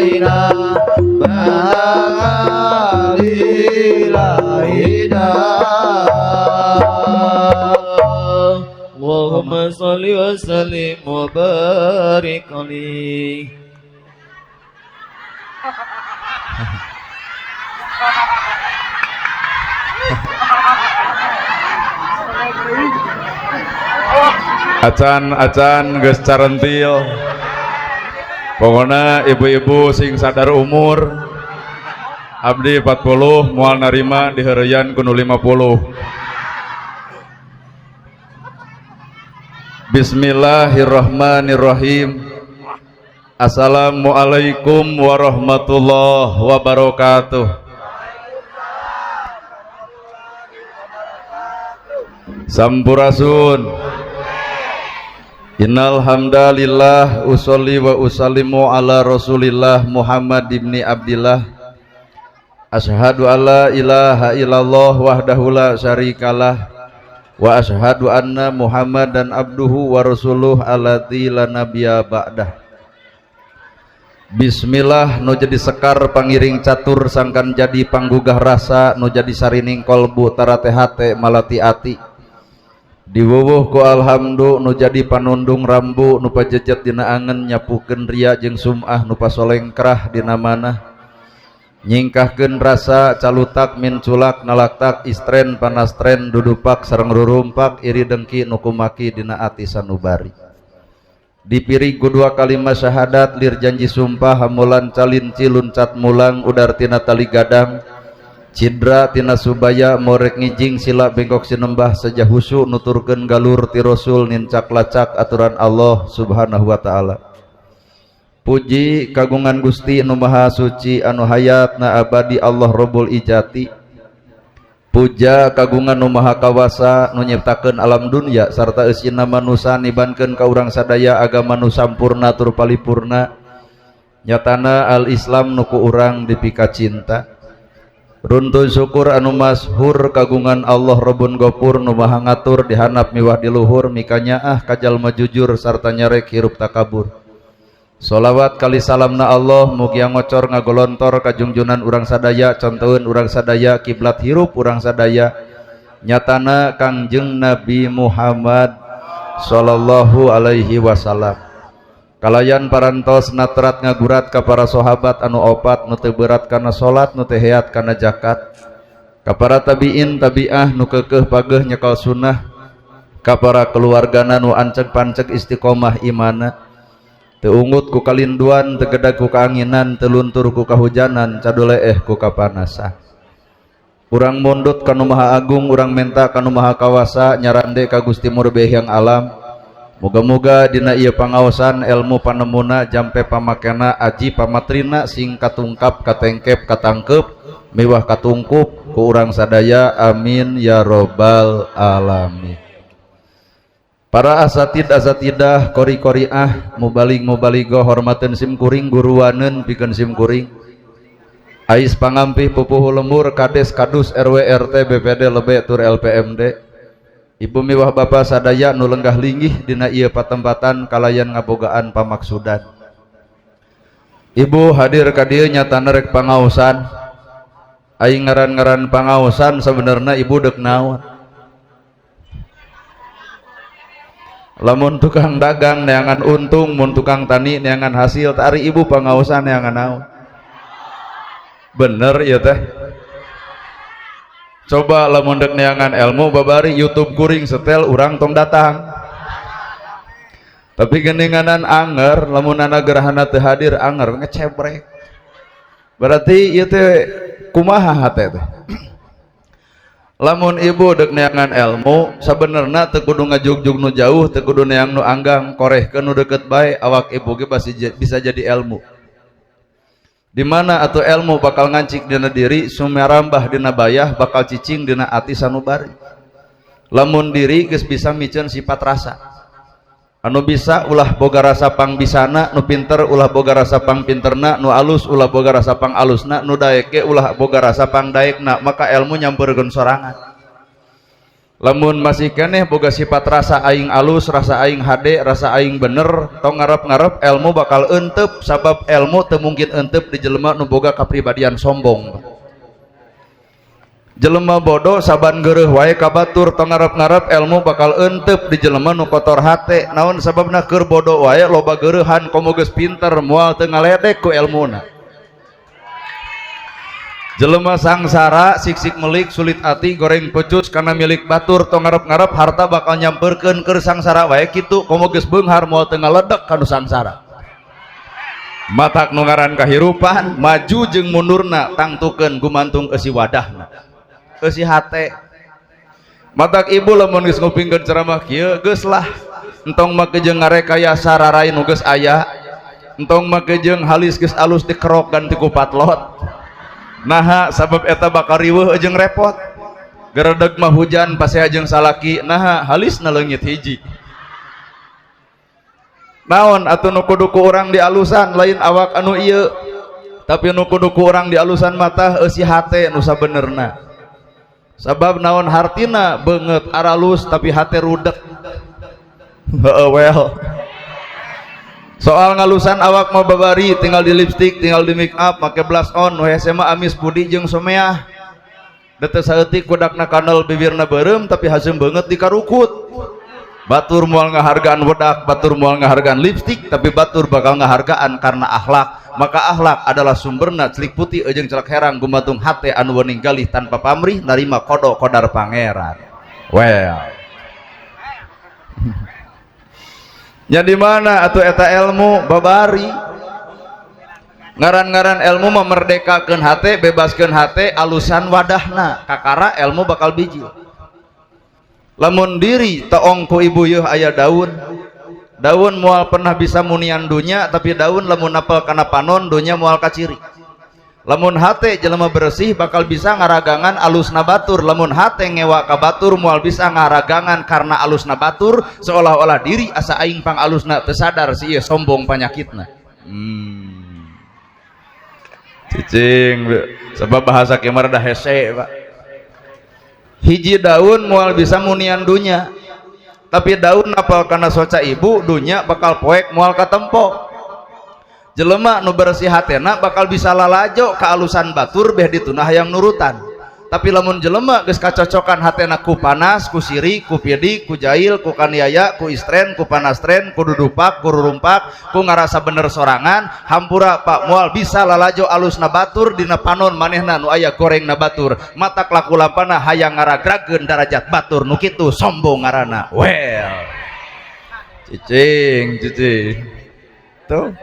alaina balagha. Allahumma sholli wa sallim wa barik alaihi. Acan-acan geus carentil. Pokona ibu-ibu sing sadar umur. Abdi 40 moal narima diheureuyan ku nu 50. Bismillahirrahmanirrahim. Assalamualaikum warahmatullahi wabarakatuh. Sampurasun. Innal hamdalillah usolli wa usallimu ala Rasulillah Muhammad ibni Abdillah. Asyhadu alla ilaha illallah wahdahu la syarikalah wa asyhadu anna Muhammadan abduhu wa rasuluh alladzi la nabiyya ba'dah. Bismillah nu jadi sekar pangiring catur sangkan jadi panggugah rasa nu jadi sarining kolbu tarate hate malati ati. Diwuwuh ku alhamdu nu jadi panundung rambu nu pajejet dina angen nyapukeun ria jeung sum'ah nu pasolengkrah dina manah. Nyingkahkeun rasa calutak minculak nalaktak istren panastren dudupak sareng rurumpak iri dengki nu kumaki dina ati sanubari. Dipirig ku dua kalimat syahadat lir janji sumpah hamulan calinci luncat mulang udar tina tali gadang cidra tina subaya morek ngijing sila bengkok sinembah sejah husu nuturkeun galur ti rasul nincak lacak aturan Allah subhanahu wa ta'ala. Puji kagungan Gusti nu maha suci anu hayatna abadi Allah Rabbul Ijati. Puja kagungan nu maha kawasa nu nyiptakeun alam dunya sarta eusina manusa nibankeun ka urang sadaya agama nu sampurna tur palipurna nyatana al-Islam nu ku urang dipika cinta. Runtuy syukur anu mashur kagungan Allah Rabbun Gopur nu maha ngatur dihanap miwah di luhur mikanyaah ka jalma jujur sarta nyarek hirup takabur. Sholawat kali salamna Allah mugia ngocor ngagolontor kajungjunan urang sadaya contoheun urang sadaya kiblat hirup urang sadaya nyatana Kangjeng Nabi Muhammad sallallahu alaihi wasallam. Kalayan parantos natrat ngagurat ka para sahabat anu opat nu teu berat kana salat nu teu heat kana zakat ka para tabiin tabiah nu keukeuh pageuh nyekal sunnah ka para keluargana nu anceg panceg istiqomah imana teu ungut ku kalinduan teu gedag ku kaanginan teu luntur ku kahujanan caduleeh ku kapanasan. Urang mundut ka nu Maha Agung urang menta ka nu Maha Kawasa nyarande ka Gusti Murbeh yang alam. Moga-moga dina ieu pangaosan ilmu panemuna jampe pamakena aji pamatrina sing katungkap katengkep katangkep miwah katungkup ku urang sadaya amin ya robbal alamin. Para asatid asatidah kori koriah mubalig mubaligoh hormateun sim kuring guruaneun pikeun sim kuring ais pangampih pupuhu lemur kades kadus RW RT BPD lebe tur LPMD ibu miwah bapa sadaya nu lenggah linggih dina ieu patempatan kalayan ngabogaan pamaksudan. Ibu hadir ka dieu nyatana rek pangaosan. Aing ngaran-ngaran pangaosan sebenarna ibu deuk naon? Lamun tukang dagang neangan untung, mun tukang tani neangan hasil, tari ibu pangaosan neangan naon? Bener ieu teh. Coba lamun dek neangan ilmu babari YouTube kuring setel urang tong datang. Tapi geninganan anger lamun ana gerhana teu hadir anger ngecebrek. Berarti ieu teh kumaha hate teh? Lamun ibu dek neangan ilmu sabenerna teu kudu ngajugjug nu jauh, teu kudu neang nu anggang, korehkeun nu deukeut bae awak ibu ge bisa jadi ilmu. Di mana atau ilmu bakal ngancik dina diri, sumerambah dina bayah, bakal cicing dina ati sanubari. Lamun diri geus bisa miceun sifat rasa. Anu bisa ulah boga rasa pangbisana, nu pinter ulah boga rasa pangpinterna, nu alus ulah boga rasa pangalusna, nu daek ge ulah boga rasa pangdaekna, maka ilmu nyampeurkeun sorangan. Lamun masih keneh boga sifat rasa aing alus, rasa aing hade, rasa aing bener, tong ngarep-ngarep ilmu bakal entep, sabab ilmu teu mungkin entep di jelema nu boga kapribadian sombong. Jelema bodoh saban geureuh wae ka batur, tong ngarep-ngarep ilmu bakal entep di jelema nu kotor hate. Naon sababna? Keur bodoh wae loba geureuhan, komo geus pinter moal teu ngaledek ku elmuna. Jelema sangsara sik-sik melik sulit ati goreng pecus karena milik batur, tong ngarep-ngarep harta bakal nyamperkeun keur sangsara wae kitu, komo geus beunghar moal teu ngaledek kanu sangsara. Matak nu ngaran kahirupan maju jeung mundurna tangtukeun gumantung eusi wadahna, eusi hate. Matak ibu lamun geus ngupingkeun ceramah kieu geus lah, entong make jeung ngarekayasa rarai nu geus aya, entong make jeung halis geus alus dikerok ganti ku patlot. Naha sabab eta bakal riweuh jeung repot. Geredeg mah hujan pasea jeung salaki, naha halisna leungit hiji. Naon atuh nu kudu ku urang dialusan lain awak anu ieu, tapi nu kudu ku urang dialusan matah eusi hate nu sabenerna. Sabab naon hartina beungeut aralus tapi hate rudek. Heeh well. Soal ngalusan awak mau babari tinggal di lipstick, tinggal di make up, make blush on, nu hese mah amis budi jeung someah. Teu saeutik kudakna kanal bibirna beureum tapi haseum beungeut dikarukut. Batur moal ngahargaan wedak, batur moal ngahargaan lipstick, tapi batur bakal ngahargaan karena akhlak. Maka akhlak adalah sumberna celik putih jeung celak herang gumantung hate anu wening galih tanpa pamrih narima kodo kodar pangeran. Well. Nya di mana atuh eta ilmu babari? Ngaran-ngaran ilmu memerdekakeun hate, bebaskeun hate, alusan wadahna, kakara ilmu bakal bijil. Lamun diri toong ku ibu yeuh aya daun, daun moal pernah bisa munian dunya, tapi daun lamun napel kana panon dunya moal kaciri. Lamun hate jelema bersih bakal bisa ngaragangan alusna batur, lamun hate ngewa ka batur moal bisa ngaragangan karena alusna batur, seolah-olah diri asa aing pang alusna teu sadar si ieu sombong panyakitna. Cicing sebab bahasa kieu mah rada hese, Pak. Hiji daun moal bisa munian dunya, tapi daun napal kana soca ibu dunya bakal poek moal katempo. Jelema nu bersih hatena bakal bisa lalajo kealusan batur beh ditunah hayang nurutan. Tapi lamun jelema geus kacocokan hatena ku panas, ku siri, ku pidi, ku jail, ku kaniaya, ku istren, ku panastren, ku dudupak, ku rurumpak, ku ngarasa bener sorangan, hampura Pak moal bisa lalajo alusna batur dina panon manehna nu aya gorengna batur. Matak laku lampana hayang ngaragrageun darajat batur nu kitu sombong ngaranna. Well. Cicing, cicing. Tuh.